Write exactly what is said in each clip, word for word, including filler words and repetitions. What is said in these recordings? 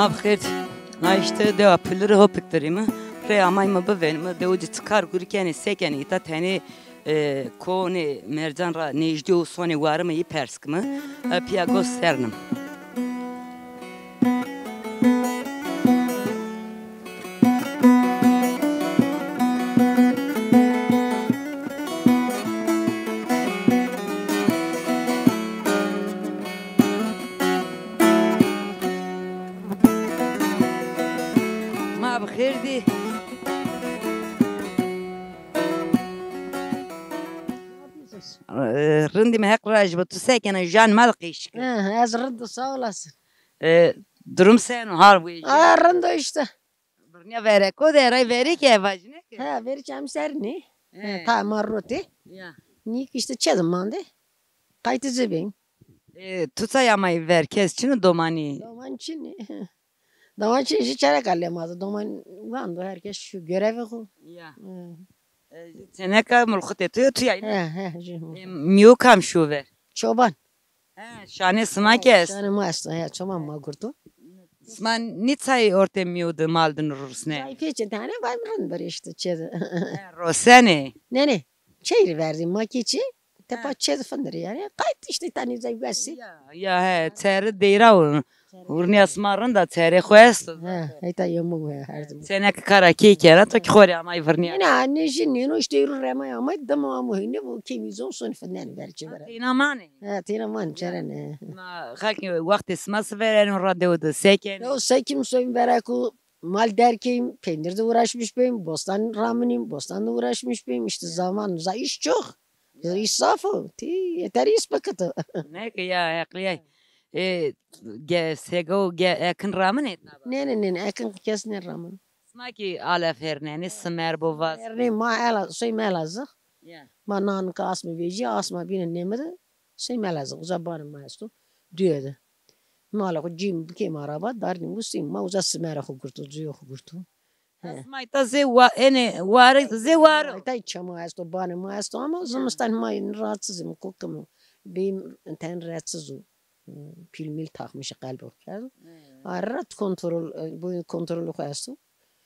Bi xêr. Na îşte dewa Pilirî ho pik dirîme. Rê amayme bivênime, dew ci çi kar gurî kenê, se kenê, îta tenê, e, konê mercan ra nêjdî yo, sonê warime yî pers kime. E, pîya gos sernim. Ma bi xêr dî. E, rindî me, Heq razî bo. Tu se kenê, jan ma de qîşik. Ha, ez rind o, sağ olasın. E, durum seno, hal wêjî? Ha, rind o îşte. Birnîya verêko de, ray verêkî vajîne ke. Ha, verêkî em ser nê. He. Ha, ta ma rotê. Ya. Nîk îşte çê de mandê. Qaytê ci bîn. E, tu ça amay ver, kes çin o, domanî? Doman çin o. Doman çin, jî çereka lê ma de. Doman wendo, herkes şu görevê xo. Ya. Hı. E, teneka mulxutê tu yo, tu ya. He, he, jî. E, mîyo kam şû ver? Çoban. He, şanê sima ke est. Şanê ma esto, he, çoban ma gurto. Sima nî çay ortê mîyo de, mal de nirusnê? Çay pêçin tane, vay mi rind bir işte çê de. He, rosenê. Ne ne. Çeyri verdi ma keçî. Tepa çê de findirî yanî. Qayt işte tane zey wesî. Ya, ya, he, çeri deyra o. Vurnîya sima rind a, çerê xo esto. He, heyta yemo he, her zaman. Çêneke kara key kena, to kî xo rê amay vurnîya. Nêna, ne jî nêno, işte êro remay amay, dima amo hêne, bu kemî zon sonî findeni ver çê vera. Teyna manê? He, teyna manê, çerene. Ma xelkê wextê sima si vereno, ra dew de se kenê? Yo, se kim, soyim vera ku mal derkeyim, peynir de uğraşmış beyim, bostan raminîm, bostan da uğraşmış beyim, işte zaman, za iş çok. Îş zaf o. Ti yeter îş bikito. Ne ki ya, heqlîyay. E, ge, sego, ge, ekin ramine? Ne, ne, ne, ne, ekin kes nêramino. Sima kî alef hernenê, simer bo vaz. Hernê ma Ela, soy ma Elazığ. Ya. Ma nan ka asme vejî, asma bîne nêmide. Soy ma Elazığ, uza banê ma esto. Düye de. Mala xo cîm bikêm araba, darnîm ustîm. Ma uza simera xo gurto, cuyo xo gurto. He. Ez ma îta zê wa-, enê ware, zê ware. Îta çê ma esto, banê ma esto ama zimistan ma rahatsızım, kokimo. Beyim ten rahatsız o. Pil mil takmış, kalbi kerdo. He. Arrat kontrol, e, bu kontrolü xo esto.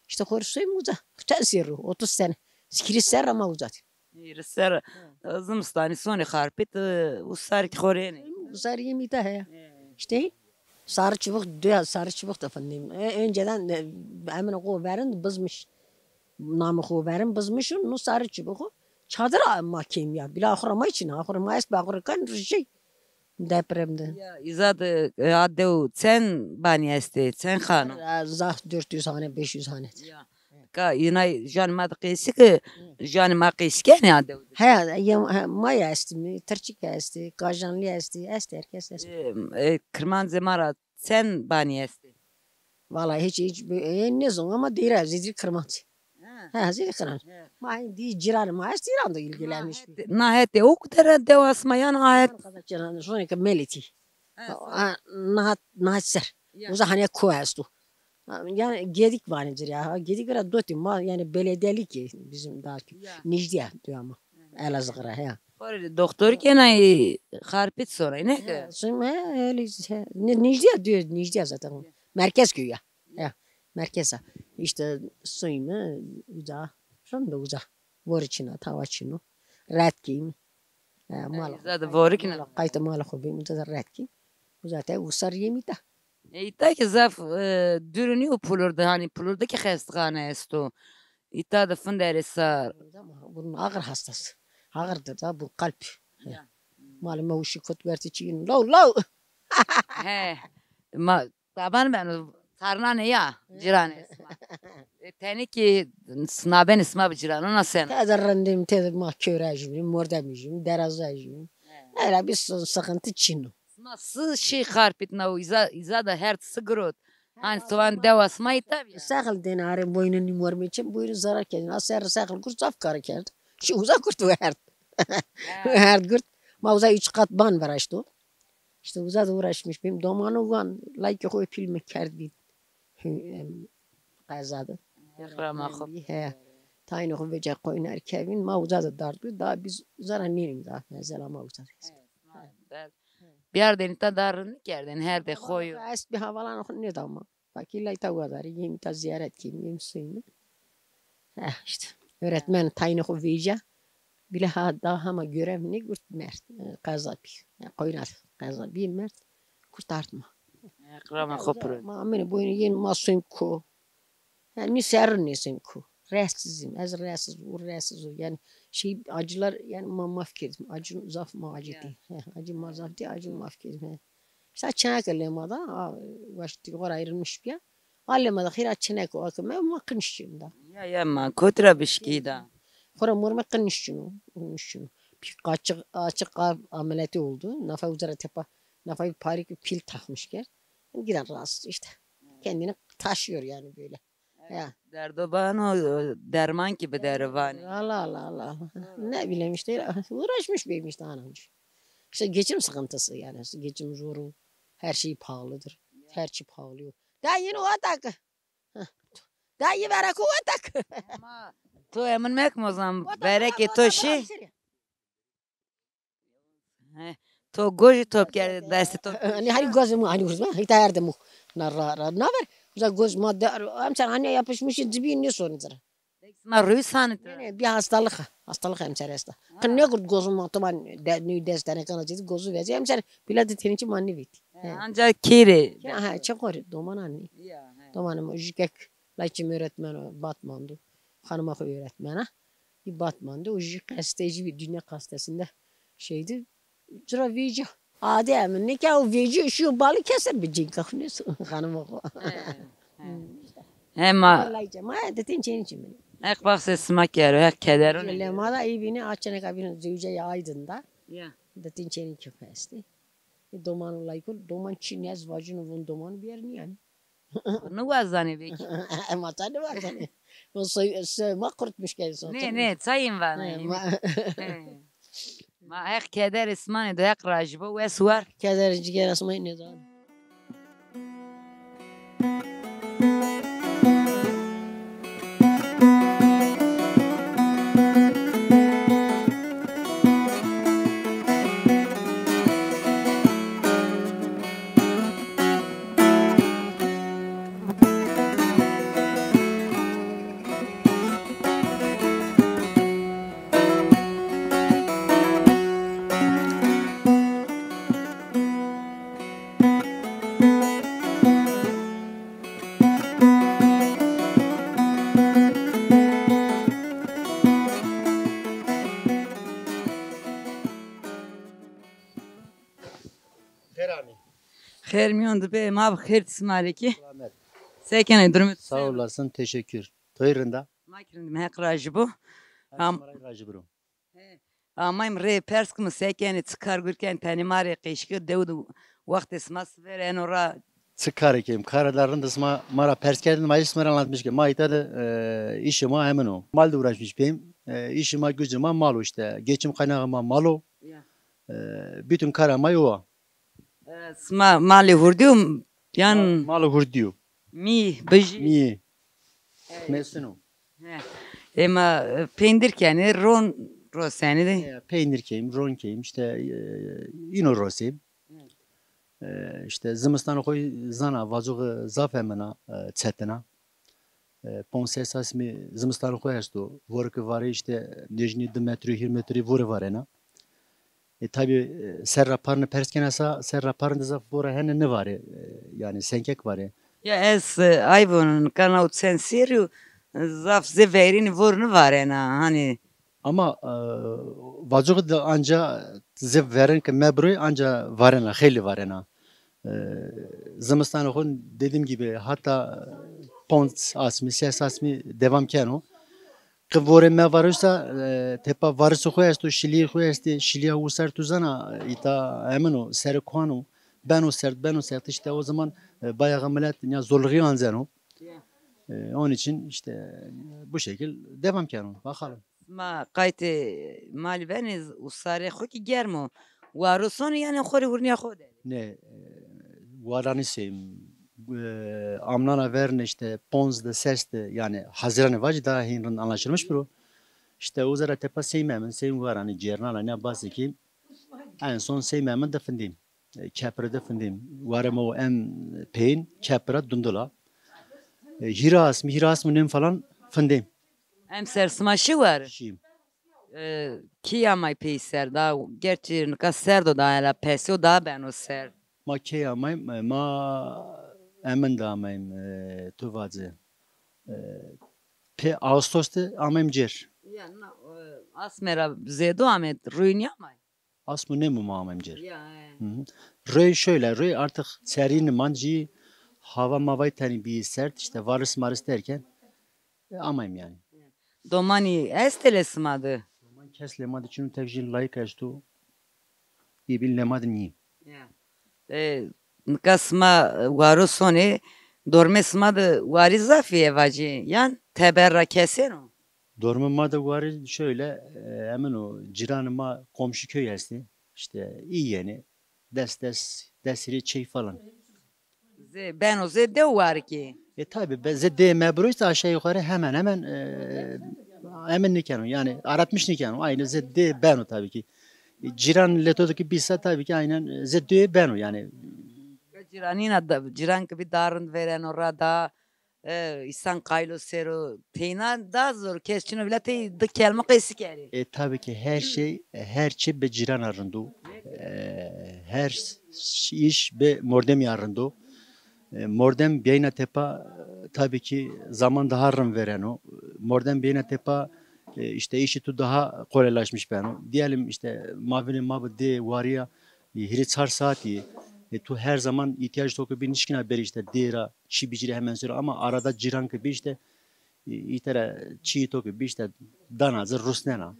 İşte xo rê soyim uza. Çend serr o, otuz sene. Hîris serr a ma uza dî. Hîris serr. Hı. Zimistanî sonê Xarpêt, e, usar kî xo rê enê. Usar yemî ta he. Hı. İşte Sarı Çubuk, diyor, Sarı Çubuk da fındayım. E, önceden, e, emin xo verin bızmış. Namı xo verin bızmış, nu Sarı Çubuk. Çadır a-, ma kêm ya. Bila xo ra ma için, xo ra ma est, ba xo ra kan şey. Depremde. Ya, îza de, e, a dew çend banî estê, çend xano? Ya, zaf dört yüz hane, beş yüz hane. Ya. Ka înay janê ma de qêsî ke, janê ma qêsî kenê a dew de? He, yem-, he, maya estî mi, tirçîk estî, kajanlî estî, estî, herkes estî. E, e, kirmancê ma ra çend banî estê? Vallahi hiç, hiç, e, nêzon ama deyra zêdî kirmanc. Ha. Ha, zêdî kirmanc. Ha. Ma hên dî cîranê ma est, îran da ilgilenmiş. Na hetê, na hetê o kutera dewa sima yan a het? Şonê ke meletî. Ha, ha, na het, na het ser. Ya. Uza hanî ko esto. Ha, yanî Gedik vanê ci rê ya. Ha, Gedik ra dotî ma, yanî belediyelik bizim daha ki. Ya. Nîjdî ya, diyor ama. Hı. Elazığ ra, ya. Xo rê doktor kenay Xarpêt sonay, ne ki? Ya, şimdi, he, öyle, he. Ne, Nîjdî ya diyor, Nîjdî ya zaten. Ya. Merkez köyü ya. Ya. Ya, merkez a. İşte soyumu uza, şimdi uza. Vori çin a, tawa çin o. Rehet keyim. E, mal xo. Zade vori kî na. Qaytê mal xo bîm, uza da rehet kî. Uza te usar yemî ta. E, îta kî zaf, e, dûrî nîyo Pulur de, hanî Pulur de kî xestixane esto. Îta de finderê sar. Ama bunun ağır hastası. Ağırdır da bu kalp. Ya. Malê ma uşî kot wertê çî yîn. Law, law. He. Ma Taban beno, tarnanê ya, cîranê sima. E, tenê kî sinabenê sima bi cîranona seno? Tede rindîm, tede ma kewra jîm, mordemî jîm, deraza jîm. He. Era bir sı-, sıkıntı çin o. Sima si şî Xarpêt na o, îza, îza da herd si girot. Hani soğan dewa sima îta bîya. Sexil dêne arê boynunî mormê çim, boynu zarar kedin. A ser sexil gurt zaf kare kerd. Şî uza gurt ve herd. He. Herd gurt. Ma uza üç kat ban viraşto. İşte uza da uğraşmış bîm. Domanû van, laykê xo pîl mi kerd bîn. Hü-, em, qeza de. Rama xo. He. Taynê xo vece qoynar kevîn, ma uza da dard bî. Daha biz uza ra nênîm daha. Mesela ma uza da. He, ma, he. Biyardêne ta daha rind nêkerdêne, herdê xo yo. Est bir havalan xo nêdama. Pakî lay ta wadarî, yêm ta ziyaret kî, yêm suymi. Eh, işte. Öğretmen tayînê xo vêja. Bile ha daha hema görev nêgurt, merd. E, qeza bî. E, qoyna qeza bî, merd. Kurtart ma. Heq rama xo piro. Ma amêne boynu yên ma suyim ko. Yani nî serrin nêsuyim ko. Rahatsızım. Ez rahatsız, o rahatsız o. Yani şey acılar yani ma maf kerdim. Acı zaf ma acıtî. He, acı ma zaf dî, acı maf kerdim. He. İşte çeneke lê ma da, a, waştî xo ra ayrılmış bîya. A lê ma da xîra çeneke o akime ma qiniş çin da. Ya, ya, ma kotî ra bişkî da. Xora mor me qiniş çin o, qiniş çin o. Bir açık, açık kalp ameliyatı oldu. Nafa uca ra tepa, nafa bir parik pil takmış kerd. Giden rahatsız işte. Kendini taşıyor yani böyle. Ya. Derdo bano, derman ki bideri vanê. Allah Allah Allah Allah. Ne bileyim işte, uğraşmış beyim işte anamcı. İşte geçim sıkıntısı yani. Geçim zoru. Her şey pahalıdır. Her şey pahalı. Daha yeni o tak. Daha yeni verek o tak. Ama to emin mekme o zaman. Verek to şey. He, to gojî top kerdî destê to. Hani, hani gozê mi, hani gozê mi, hita erdê mi. Na ra, ra, na ver. Uza goz ma de, emser hani yapışmış, cibî ne sonu zira. Sima rüyü sanıtı. Ne, ne, bir hastalık, hastalık emser esta. Qin ne kurt gozum ma toman de, ne dest tane kana cidi gozu vezi emser, bile de tenî çi ma ne vit. He, ancak kiri. Ya, ha, çekori, doman anni. Ya, he. Domanım, jikek, layçim öğretmen o, Batman'dı. Hanıma öğretmen ha. Bir Batman'da o jî qesteyci bir dünya gazetesinde şeydi. Cira vêci. Adê emin nêke o vêci şu balı keser bir cinka xunês hanım oxo. He, he. Hema. Vallahi cema detin çeni çimini. Heq baxsê sima kero, heq kederun. Lema da iyi bini açene kabin zewce ya Aydın'da. Ya. Detin çeni çok esti. E, doman olayı kul, doman çin ez vacino vun doman bir yer yani. Niwazanê belkî. Ema ta niwazanê. O soy, soy ma kurtmuş kerdî son. Nê, nê, çayên vana. He, ma. He. Ma heq kederê sima nêdo, heq rajî bo, wes war. Keder cigera sima nêdo. Xêr amî. Xêr mîyon de be, ma bi xêr, ti sima rê kî. Selamet. Se kenê, durumê tu se? Sağ olasın, teşekkür. To yê rind a? Ma kî rind îme, Heq rajî bo. Heq sima ra rajî biro. He. Amayîm rê pers kim, se kenê, çi kar gur kenê, tenê ma rê qeşkî, dew de wextê sima siverê eno ra. Çi karê kêm? Kara da rind, sima ma ra pers kerdin, ma îş sima ra anlatmış ke. Ma îta de, e, işê ma emin o. Mal de uğraşmış beyim. E, işê ma, gücê ma mal o işte. Geçim kaynağı ma mal o. Ya. E, bütün kara ma yo a. E, sima malê hurdî yo yan? Ma-, malê hurdî yo. Mî, bijî. Mî. Evet. Mesin o. He. Ema, e, peynir kenê, ron rosenê de. E, peynir keyim, ron keyim, işte, e, îno roseyim. Evet. E, işte zimistanê xo zana, vacoxî zaf emina, e, çetin a. E, ponc ses asmî zimistanê xo esto. Vorê ke varê işte nêjnî di metrî, hîrê metrî vorê varena. E, tabî, e, ser ra parne pers kena sa, ser ra parne de zaf vora hene nêvarê. E, yanî senkek varê. Ya ez, e, ay vonon, kana o çend serrî yo, e, zaf zê verînî vor nêvarena, hanî. Ama, e, vacoxî de anca zê verin ke mebroy anca varena, xeylî varena. E, zimistanê xo dediğim gibi hatta ponc asmî, ses asmî devam keno. Qe vorê mevaroy sa, e, tepa varisê xo esto, şilîyê xo estê, şilîya usar tu zana, e, îta emin o, serê kuan o, beno sert, beno sert, işte o zaman, e, bayağı millet ya zorluğu anzeno. Ya. E, onun için işte, e, bu şekil devam keno. Bakalım. Ma qaytê malî benê, usarê xo kî germ o. Waro sonê yanî xo rê hurnîya xo de? Ne, e, waranî seyim. E, amnana verne işte ponz de, ses de, yanî Haziranê vacî daha hîn rind anlaşılmış biro. İşte uza ra tepa seyim emin, seyim waranî, cêrnana, ne basê kî en son seyim emin de findîm. E, kepire de findîm. Warê ma o en peyin kepira dundul a. E, hîrê asmî, hîrê asmî nêm falan findêm. Emser sima şî ware? Şîm. E, kî amay peyser da? Gerçî nika serd o da, hela pesî o, da beno serd. Ma key amayîm? E, ma emin de amayîm, e, tu vace. E, pê Ağustos de amayîm cêr. Ya, na, e, asme ra zêdo ame, rûyî nîyamay? Asmî nêmû, ma amayîm cêr. Ya, e. Hı hı. Rûyî şöyle, rûyî artık serî nîmand, jî hava mavay tenî bî sert, işte varis maris derken, e, amayîm yanî. Domanî estê lê sima de? Doman kes lê ma de çin o, tek jin layik esto. Bîbîn lê ma de nîyî. Ya. E, nika sima, e, waro sonê, dormê sima de warî zaf î, e, vacî, yan teber ra kesên o? Dormê ma de warî şöyle, e, emin o, cîranê ma komşu köy estê. İşte î yenê. Des, des, des hîrê çey falan. Zê beno zê dew warikê. E tabi, be- zê dê mebro işte aşağı yukarı hemen hemen, e, emin nîkeno. Yani aratmış nîkeno. Aynı zê dê beno tabii ki. E, cîran leto de ki bîsa tabii ki aynen, e, zê dê beno yani. Cîranîna da, cîran ki bî da rind vêreno ra da, e, îsan qaylo ser o. Teyna da zor, kes çin o vila tey di kelme qesî kerê. E, tabii ki her şey, e, her çi bi cîrana rind o. E, her ş- iş bi mordemî ya rind o. E, mordem biyayna tepa, e, tabii ki zaman daha rind vêreno. Mordem biyayna tepa, e, işte işi tu daha kolaylaşmış beno. Diyelim işte ma vinê ma bi dê warî ya, e, hîrê çar saat î. E, tu her zaman ihtiyacê to ki bî nişkîna berî işte dê ra çî bicîrî hemen sonra, ama arada cîran ki bî işte, e, îtera çîyê to ki bî işte dana ci rusnena.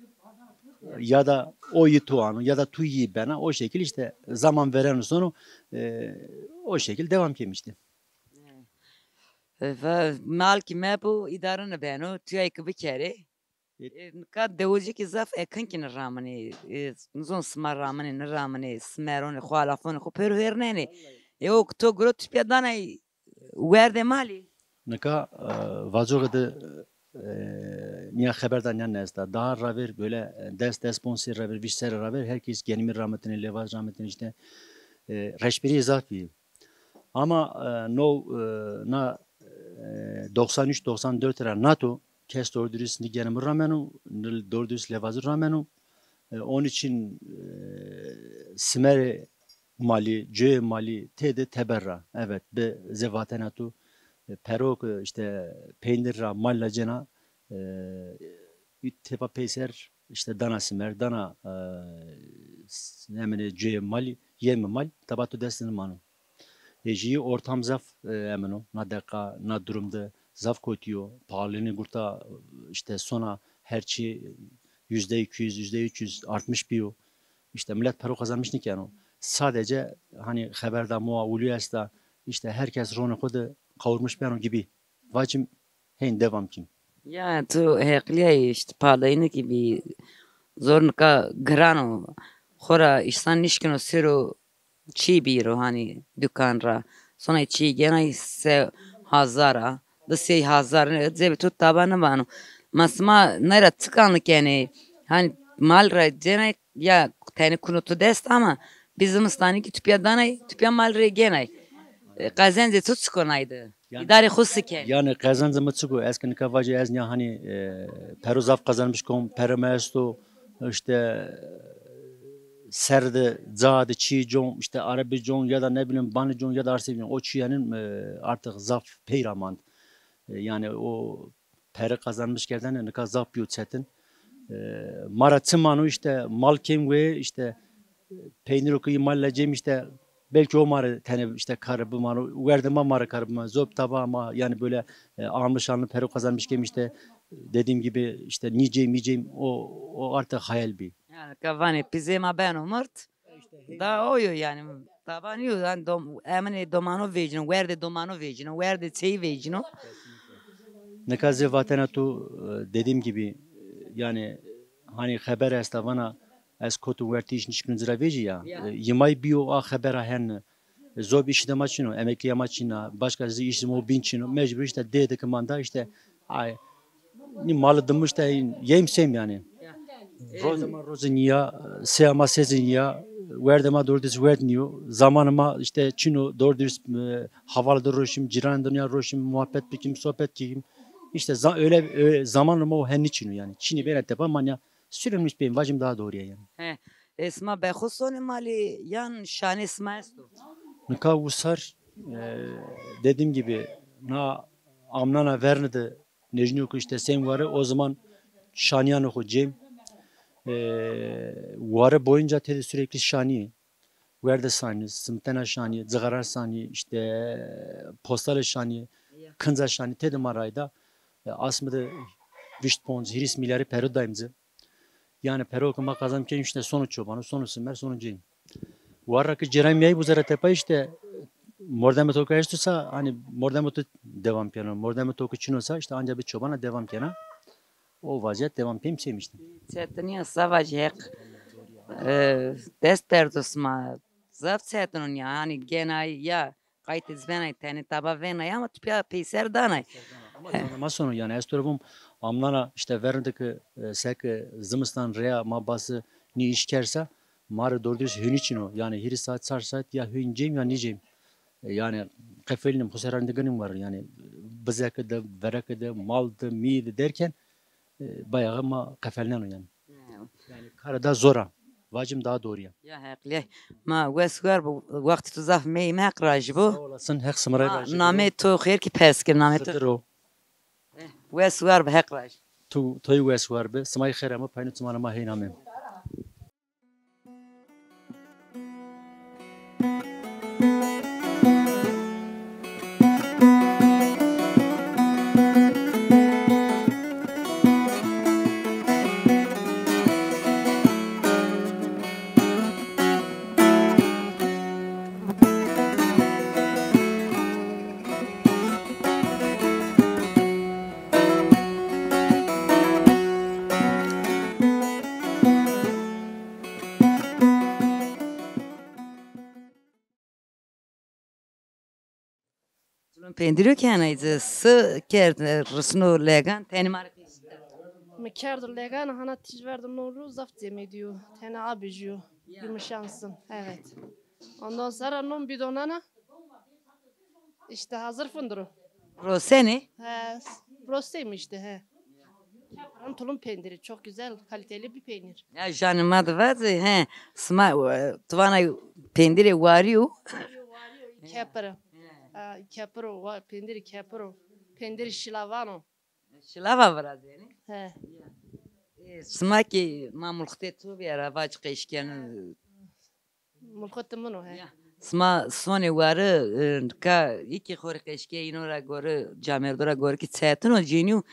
Ya da o yî tu ano ya da tu yî bena, o şekil işte zaman vêreno sono, e, o şekil devam kemî işte. E, va-, mal ki mebo, îdare nibeno, tu yay ki bikerê. E, nika dewicî ki zaf ekin ki niraminê, e, nizon sima raminê, niraminê, simeronê xo, alafonê xo pêro vêrnenê. E, o ki to giro tipya danay werdê malî? Nika, e, vacoxê de, e, nîya xeber da nîya nesta. Daha ravêr böyle, e, des, des ponc serrî ravêr, vîst serrî ravêr herkes genimî ramitêne, lêvaz ramitêne işte, e, reşberîye zaf bî. Ama, e, no, e, na, e, doksan üç doksan dört ra nato kes doğru dürüst ni genimî rameno, ni doğru dürüst lêvazî rameno. E, onun için, e, simerê malî, coyê malî têde teber ra. Evet, bi zê vatena tu, e, pero ki işte peynir ra mal la cena, e, tepa peyser işte dana simer, dana, e, s- emine coyê malî, yemê mal, taba tu dest nimano. E, jî ortam zaf, e, emino. Na deqa, na durum de zaf kotî yo. Pahalilîğê gurta, e, işte sona her çî yüzde iki yüz, yüzde üç yüz artmış bîyo. İşte millet pero qazanmış nîkeno. Sadece hani xeber da moa ulî esta, işte herkes ronê xo de kavurmuş beno gibi. Vacim hên devam kim. Ya tu heqlîyayî, işte padayîne ki bî zor nika giran o. Xora îsan nişkino sero çî bîro hanî dukan ra. Sona çî genay se hazar a, di sey hazar, e, cebê to taba nibano. Ma sima ney ra çikan kenê? Hanî mal ra cenay ya tenê kuno to dest ama bi zimistanî ki tupya danay, tupya mal rê genay. E, qezencê to çik o nayde? Yanî, îdarê xo si kenê? Yanî qezencê mi çik o? Ez ki nika vacî ez nîya hanî, e, pero zaf qazanmiş kom, pere mi esto, işte, e, ser de, ca de çî con, işte arebî con ya da ne bileyim banî con ya da arsê con. O çîyenin, e, artık zaf pey ra mand. E, yanî o pere qazanmiş kerdene nika zaf bîyo çetin. E, ma ra çi mano işte mal kêm wê işte, e, peynîro ki mal la cêm işte belki o ma rê tenê işte kare bimano, werdê ma ma rê kare bimano. Zor taba ma yani böyle, e, almış alnı pere qazanmış kêm işte dediğim gibi işte nîcêm mîcêm o, o artık hayal bî. Yani ka vanê pîzê ma beno mird. Da o yo yani. Taba nîyo yani dom, eminê domano vecîno, werdê domano vecîno, werdê çeyî vecîno. Nika zê vatena tu, e, dediğim gibi, e, yani hani xeber esta vana ez kotum wertî iş nişkîno ci ra vecî ya. Ya. E, yimay bîyo a xebera hen, e, zor bir işî de ma çin o, emeklîya ma çin a, başka zî iş zî mo bîn çin o. Mecbur işte dê de ki manda işte, ay, nî malı dımış da yem sem yani. Ya. Roz ama rozê nîya, sey ama sezê nîya. Werdê ma doğru dürüst werd nîyo. Zamanê ma işte çin o, doğru dürüst, e, havala de roşim, cîranê de nîya roşim, muhabbet bikim, sohbet bikim. İşte za-, öyle, öyle zamanê ma o henî çin o yani. Çinî bêne tepa ma nîya sürenmiş beyim, vacim daha doğru ya yani. He. E, sima be xo sonê malî yan şanê sima esto? Nika usar, e, dediğim gibi na amnana verne de Necnîyo ki işte sen ware, o zaman şanîyanê xo cem. E, ware boyunca tede sürekli şanî. Werde sanî, simtena şanî, cixara sanî, işte postale şanî, kinca şanî, tede ma rayda. E, asmide vîşt ponc, hîris milyarî pero daymci. Yani pero ki ma kazanç keyim işte sonu çobano, sonu simer, sonu ceyim. Warra ki cêrayî mîyayî buzera tepa işte mordemê to ki esto sa, hani mordemê to devam keno. Mordemê to ki çin o sa işte anca bi çobana devam kena. O vaziyet devam keyim seyim işte. Çetinîya sa vajî heq. E, dest derdo sima. Zaf çetin o nîya. Hani genay ya qaytê ci benay tenê taba venay ama tu pîya peyser danay. Ama zanema sono yani ez to rê vom amnana işte vernde ki, e, seke zimistan reya ma basi nî iş kersa ma rê doğru dürüst hûnî çin o. Yani hîrê saet çar saet ya hûn cem ya nîcem. E, yani qefelînim xo serarinde ginim var. Yani bizeke de, vereke de, mal de, mî de derken, e, bayağı ma qefelneno yani. Yani kare da zor a. Vacim daha doğru ya. Ya heqlî. Ma wes war bi, wextê to zaf meyîme, heq rajî bo. Sağ olasın, heq sima rê rajî bo. Namê to xêr kî pers kir, namê to. Xidir o. Eh, wes war bi, heq rajî. Tu, toyî wes war bi. Simayî xêr ame, payno çimanê ma hên ame. Zulun pendirî kenay ci, si kerd, risno legan, tenê ma rê qeşî kerd. Mi kerdo legan, hana tîj verdo no ro, zaf cemedîyo. Tena abi jîyo. Ya. Yumuşansın. Evet. Ondan sonra non bidonana işte hazır fındırı. Rosenê? He, roseyim işte, he. Kepiran tulum peyniri, çok güzel, kaliteli bir peynir. Ya janê ma de vacê, he, sima, e, tu vana pendirê warî yo. Kepir. Ha, kepir o, wa-, pendirê kepir o. Pendirê şilavan o. Şilava virazênî? He. E, sima kî ma mulxitê to bîya ra vac qeşkeno. Mulxitê min o, he. Ya. Sima sonê wari, e, ka îkî xo rê qeşkê îno ra gorî, camerdo ra gorî kî çetin o, cênîyo.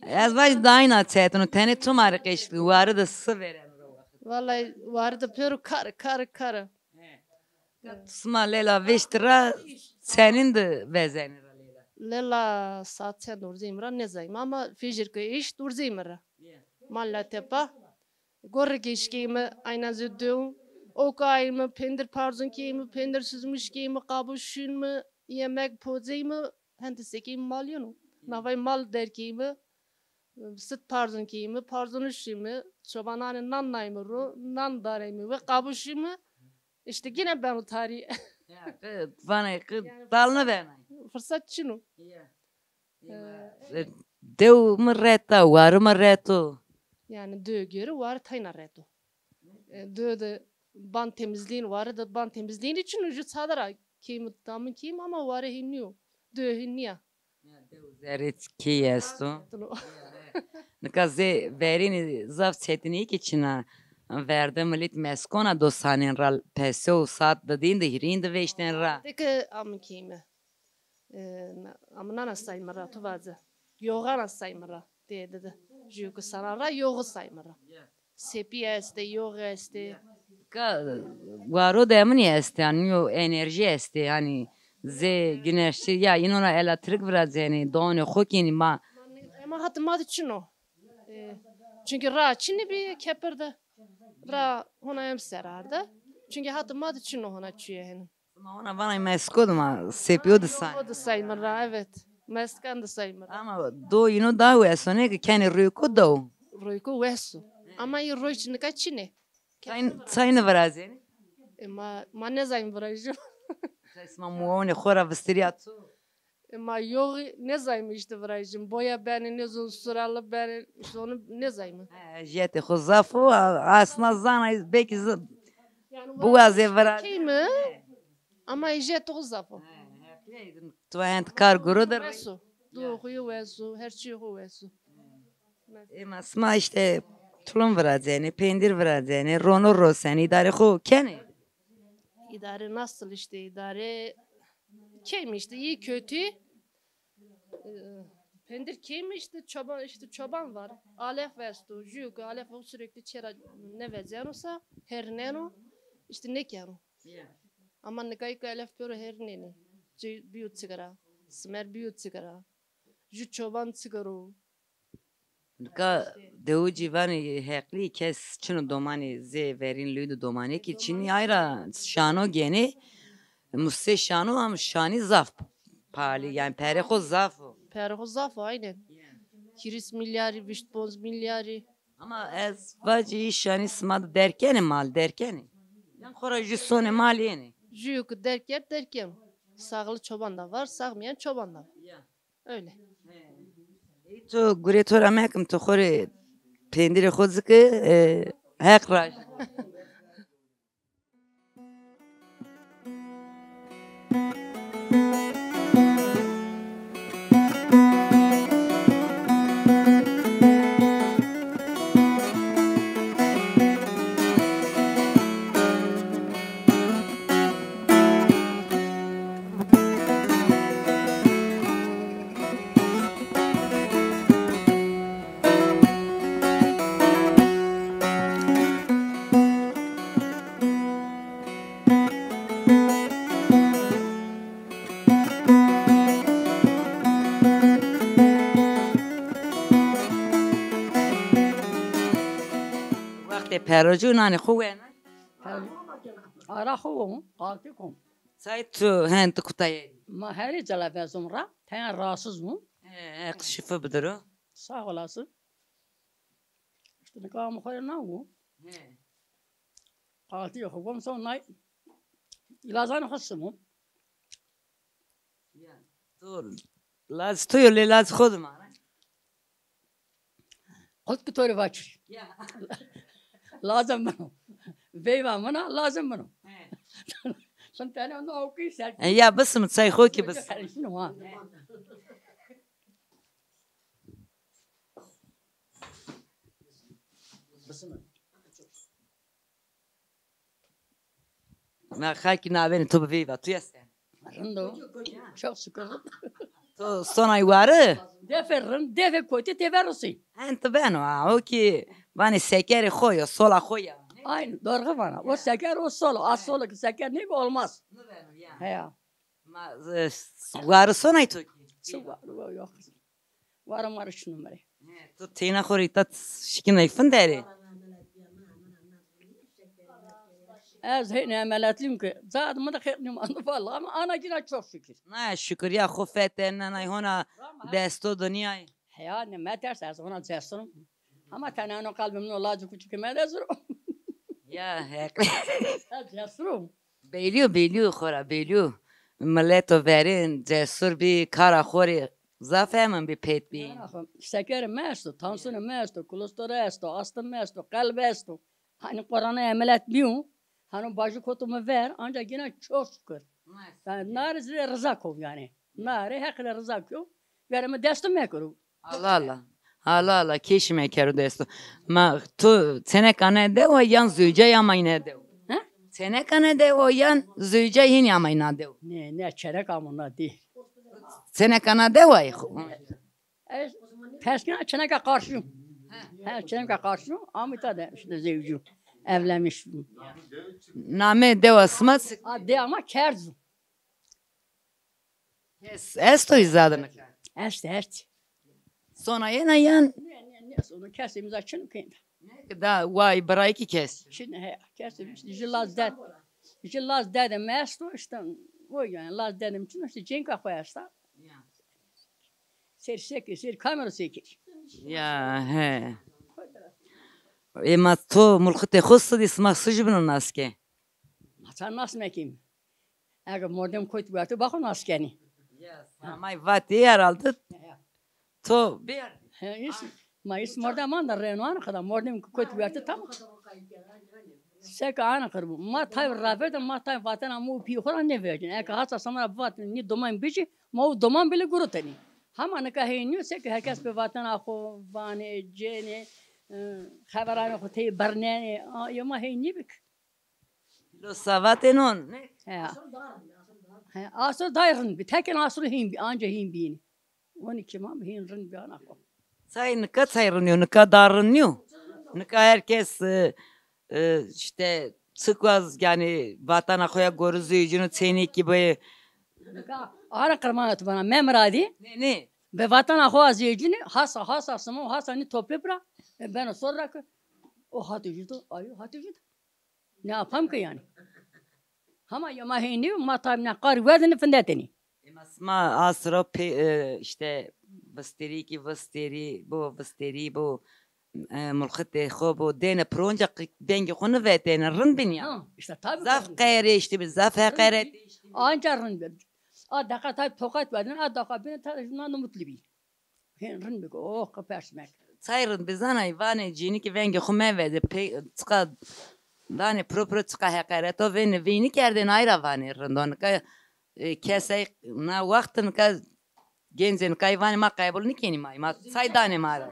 Ez vaj dayna çetin o, tenê to ma rê qeşkî, wari de si vêreno ra waxit. Vallahi wari de pêro kar, kar, kar. He. Sima lela vêşti ra senîn de vezenî ra lela? Lela saet çend urzîyî mi ra nêzayîme ama fijir ke îşt urzîyî mi ra. Ya. Ma la tepa. Gorrê ke îşkeyîme, ayna zî dew. Oka ayîme, pendir parzun keyîme, pendir süzmüş keyîme, qabû şînme, yemek pozeyîme, hende sekeyîme mal yeno. Navay mal derkeyîme, sit parzun keyîme, parzunu şîme, çobananê nan nayme ro, nan dareyme ve qabû şîme. Îşte gîne beno tarî. Ya, qi, vanay qi dal nêbenay. Firsat çin o. Ya. E, dew mi ret a, wari mi ret o. Yani dewe göre wari tayna ret o. E, dewe de ban temizleyîn, wari de ban temizleyîn için ucu çadira keyîme, tamî keyîme ama wari hîn nîyo. Dewe hîn nîya. Ya, dew zerrê key esto. Tino. Nika zê verênî zaf çetinîyê kî çin a. Verde milet meskona do sanên ra, pese û saat didîn de hîrîn de veştên ra. De ke amî keyîme. E, na-, ama nana say mi ra, tu vaze. Yoxana say mi ra. Dê, dê, dê. Jû ki sana ra yoxi say mi ra. Sepî estê, yoxi estê. Ka waro de eminî estê, yanî yo enerjî estê, yanî zê güneşçi ya îno ra elektrik virazenî, doğanê xo kenî ma. Ema hati ma de çin o. E, çünkü ra çinî bî kepir de. Ra hona em serar de. Çünkü hati ma de çin o hona çuye henî. Ma hona vanay mesko dima, sepîyo de say. O de say mi ra, evet. Meskan de say mi ra. Ama do îno da wes o, nê ke kenê royko do. Royko wes o. Ama î royç nika çinê. Çay, çay nêvirazenî? Ma, ma nezayim virajim. Sima muonê xo ra vistirîya tu? E, ma yoxî nezayim îşte virajim. Boya benê, nêzon suralı benê. Îşte onu nezayim. He, jetê xo zaf o, a-, asna zanay belkî z-, yani biwazê virajim. Keymi? Ama jetê xo zaf o. He, heqlî. Tu hend kar guru de. Wes o. Duo xo yo wes o, her çîyê xo wes o. Ema sima îşte tulum viracenê, pendir viracenê, rono rosenê, îdarê xo kenê? İdare nasıl işte, idare keymi işte, iyi kötü. Ee, Pendir keymi işte, çoban, işte çoban var. Alef vesto, jüyük alef o sürekli çera ne veceno sa, herineno, işte ne keno. Ama nikayı ki alef pêro herinenê. Ci-, biyo çigara, simer biyo çigara. Ju çoban çigaro. Nika dewicî vanê heqlî kes çino domanî zê verîn lûyî de domanê kî çinî ay ra şano genê. Musê şano am şanî zaf pahalî, yanî perê xo zaf o. Perê xo zaf o, aynen. Hîris milyarî, vîst ponc milyarî. Ama ez vacî şanî sima de derkenê mal, derkenê. Yan xo ra jû sonê mal yenê. Jû ki derker, derken. Sağlı çoban da var, sağmayan çoban da var. Öyle. Ey to gurê to ra mekim, to xo rê pendirê xo zike, e, Heq raj. Wextê perocû nanê xo wena? Ara xo won, qaltî kon. Çay tu hend kutayê? Ma herî cela vezon ra, tenya rahatsız bû. He, Heq şifa bidiro. Sağ olasın. İşte nika ama xo na won. He. Qaltî xo won, son nay. İlazanê xo simo. Ya, to laz to yo, lê laz xo de ma. Qut ki to rê vaçir. Ya. Lazim min o. Veyva min a, lazim min o. He. Şin tene onda okey ser. E, ya bisim, çay xo ki bisim. Şin ha. Bisim. Na xakî navenê to bi veyva, tu ya se? Rind o. Çok şükür. To sonay wari? Defe rind, defe kotî têver rusî. Hen ti beno ha, o ki vanê sekerê xo yo, sola xo ya. Aynı, doğru vana. O seker, o solo. A solo ki seker ne olmaz. Nibeno ya. He ya. Ma, e, wari sonay to ki? Çi wari, o yok. Wara ma rê çin o mi rê. He, to teyna xo rê îta şikînay finderê? Ez hênî emeletlîm ki, ca de mi de xêr nîmando valla, ama ana gîna çok şükür. Na şukir ya, xo fete, nanay hona desto do nîyay. Heya, ne meters, ez hona cesur im. Ama tena no qalbê min o lacê kuçikê mi de zor o. Ya, heq. Ez cesur im. Bêlîyo, bêlîyo, xora bêlîyo. Mileto verên cesur bî, kara xo rê zaf emin bî, pêt bî. Sekerê mi esto, tansiyonê mi esto, kolesteri esto, astım mi esto, qelbi esto. Hani korona emeliyat bîyo, hano bajî koto mi ver, ancak yine çok şükür. Yani nare zî rıza kov yani. Nare Heq rê rıza kov. Verê mi desto mekero. Allah Allah. Allah Allah, kêşî mekero desto. Ma to çenek anay dewa yan zewcay amay na dew? He? Çenek anay dewa yan zewcay hînî amay na dew? Ne, ne, çenek amo na dê. Çenek ana dewayê xo? Ez peskina çeneka qarşî. He, çeneka qarşî. Amita de işte zewcî. Evlenmiş. Namê dewa sima çik? A, de ama Kerz. Kes esto îza de nika? Est, est. Sona yena yan? Ne, ne, ne sona, kesê mi za çin o keyna. Ne ki da way biray ki kes. Çin, he, kesê mi, işte, ji laz ded. Ji laz dedê mi esto, işte, o yani, laz dedê mi çin o, işte, cenka xo esta. Ya. Ser seke, ser kamera seke. Ya, he. Ema to mulxitê xo sidî, sima sijbino nas ke? Ma Sen nas mekîm. Eger mordem kot werte baxo nas kenî. Yes. Ha. Ama vatî herhalde. Ya. To bir. He, is, ma is mordeman da reno ana qada mordem kot werte tam. Seke ana qirbu. Ma tay raverda ma tay vatena mu pî xora ne vercin. Eke hasa samara vat ni doman bici, ma u doman bile guruteni. Hama nika hey niyo seke herkes be vatena xo vane, cene, e, xeberane xo tey bernene. A, ya ma hey nibik. Lo savatê non, ne? He. He, asur day rind bi. Tekin asur hîn bi, anca hîn bîni. Oni ki mam hîn rind bi ana xo. Çay nika çay rind yo, nika dar rind yo. Nika herkes, e, e, işte çıkmaz yani vatana xoya goru zücünü çeyni ki be. Nika ara qirmana tu bana memradi. Ne, ne? Be vatana xo aziyecini hasa hasa simo hasa ni topli bra. E, beno sonra ki o hatu judo, ayu hatu judo. Ne yapam ki yani? Hama ya ma heyni, ma tam ne qar wedini findetini. Ema sima asro pe, e, işte visteri ki visteri, bu visteri, bu, e, mulxitê xo bu dêne pronca qi-, vengê xo nivetêne, rind bin ya. Ha, işte tabii. Zaf ki qere işte bir, zaf heqeret. Anca rind bin. A dakika tabii tokat verdin, a dakika bin tabii şundan da mutlu bir. Hên rind bik, oh, qe pers mek. Çay rind bizanay, vanê cînî ki vengê xo meveze, pey, çiqa danê piro piro çiqa heqereto vênê vînî kerdên ay ra vanê rind. O nika, e, kesey na wext nika gencê nika vanê ma qebul nîkenî ma, ma çay danê ma ra.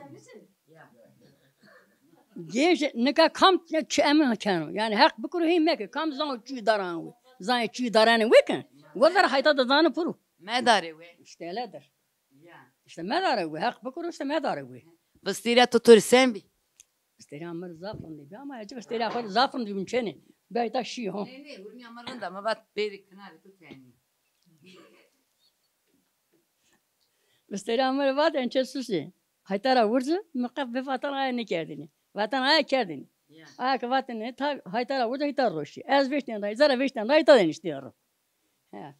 Genç nika kam çi emin keno. Yani heq bikiro hîn meke. Kam zan çi daran we. Zan çi daranê we ken. Wazar hayta da zanê piro. Medarê we. İşte öyledir. Ya. İşte medare wi, heq bikuro işte medare wi. Vistêrîya to to rê sen bî? Vistêrîya mi rê zaf rindî bî ama ecî vistêrîya xo rê zaf rindî bî çênê. Bey ta şî ho. Nê, nê, hurmîya mi rind a, mi vat bêrê kinarê to tenî. Vistêrîya mi rê vat en çê susî. Hayta ra wurzi, mi qef bi vatan aya nêkerdinî. Vatan aya kerdinî. Ya. Aya ki vatêne, ta, hayta ra wurzi, hayta roşî. Ez vêştên ra, zere vêştên ra, hayta deniştî ro. He.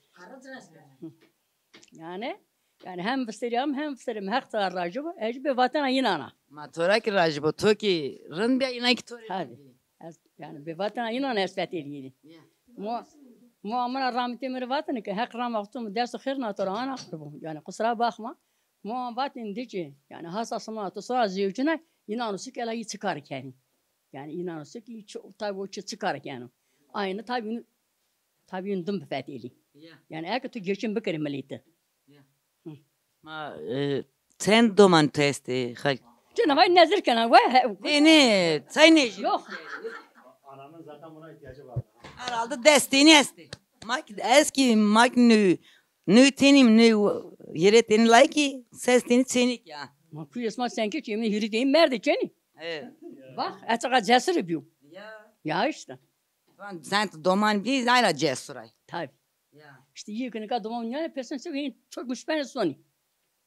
Yani, yani hem vistêrîyam hem vistêrîyam heq to ra rajî bo, ez jî bi vatena înan a. Ma to ra ki rajî bo, to ki rind bîya, înan ki to rê rind bî. Tabii. Ez, yani bi vatena înan ez fetelîyî. Ya. Mo, mo amina rahmetê mi rê vatene ki heq rama to mi dest xêr na to ra ana qurban. Yani kusura bakma. Mo vatên de ki, yani hasa sima to sora zewcina, înan o ki ela yî çi kar kenî. Yani înan o ki çi, tabii o çi, çi kar keno. Aynı tabii Tabii yun dim bifetelî. Ya. Yani eke tu geçim bikerî milîti. Ya. Hı. Ma, e, çend doman tu estê, xal? Cina vay nezir kena, vay he. Nê, nê, çay nêjî. Yok. Ananın zaten buna ihtiyacı var. Herhalde destênî estê. Ma ki, ez ki, ma ki nû, nû tenîm, nû hîrê tenî layikî, ses tenî çênîk ya. Ma kuy esma senke çênî, hîrê tenî merdê çênî. Evet. Bak, ez çiqa cesur bîyo. Ya. Ya işte. Van, sen doman bî, zayra cesur ay. Tabii. Ya. İşte yê ki nika doman nîyanê, pesen se hên çok muşbene sonî.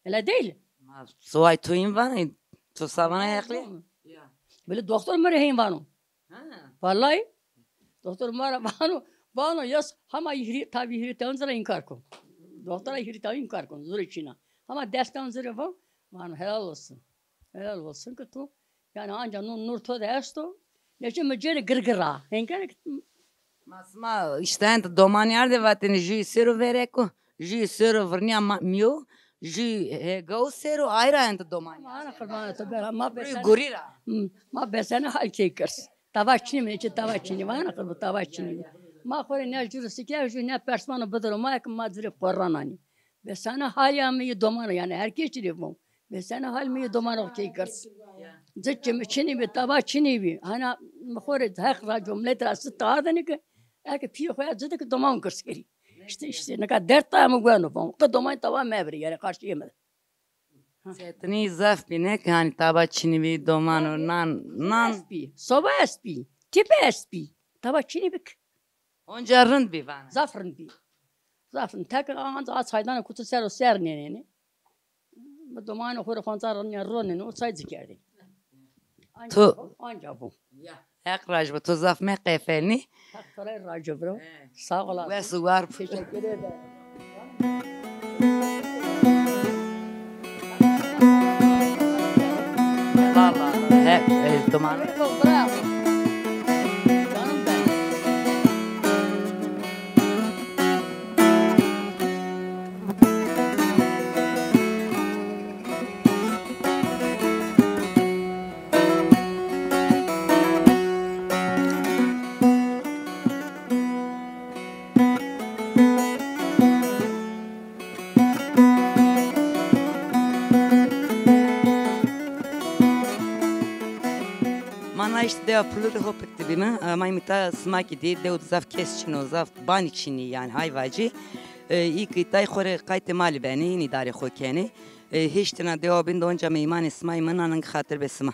Öyle değil. Ma, soay to hên vanê, to savana heqlî. Ya. Böyle doktor mi rê hên vano. Ha. Vallahi. Doktor ma ra vano, vano yas hama hîrê, tabii hîrê tewin zira inkar kon. Doktora hîrê tewin inkar kon, zure çîna. Ama dest tewin zire vano, vano helal olsun. Helal olsun ki tu Yani anca nur, nur to de esto. Neçe mi cêrê girgir a. Hênkene ki. Ma sima işte ent domanî ardê vatêne jûyî sêro vereko, jûyî sêro virnîya ma-, mîyo, jûyî hêgawo sêro ayra ent domanî. Ana qurbanê to bera. Ma besene. Gurî ra. Hmm, ma besene hal key kirs. Tava çinî mi, neçe tava çinî, vana qurbu tava çinî mi. Ma xo rê ne jû rê sikîya, jû ne persmano bidiro ma, eke ma ci rê qorrananî. Besene halîya mi yê domano, yani herkes çi rê vom. Besene hal mi yê domano key girs. Ci çimi çinî bî, tava çinî bî. Hana mi xo rê heq ra cumlet ra sit ardene ki, eke pîyê xo ya ci de ki doman girs kerî. İşte, işte, nika dert taya mi gueno vom. Ki doman tava mebirê, yani karşîyê mi de. Çetinî zaf bî, ne ki hani tava çinî bî, domano, nan, nan. Est bî, soba est bî, tîpe est bî. Tava çinî bî ki. Onca rind bî vana. Zaf rind bî. Zaf rind. Tek anca a çaydanê kutu ser o ser nênêne. Mi domanê xo rê xonca ronîya ronêne, o çay ci kerdê. Anca bu, anca bu. Ya. Heq raj bo, to zaf meqefelnî. Heq to rê raj biro. He. Sağ olasın. Wes û war. Teşekkür ederim. Vallahi, he, e, doman. Bravo. Canım benim. Ma na îşte dewa Pulurî Hopik de bîme. E, ma îmita sima kî dî, dew de zaf kes çin o, zaf banî çinî yanî hay vacî. E, î kî tay xo rê qaytê malî benî, nî darê xo kenî. E, hêştîna dewa bîn de onca meymanê sima îme, nanin kî xatir be sima.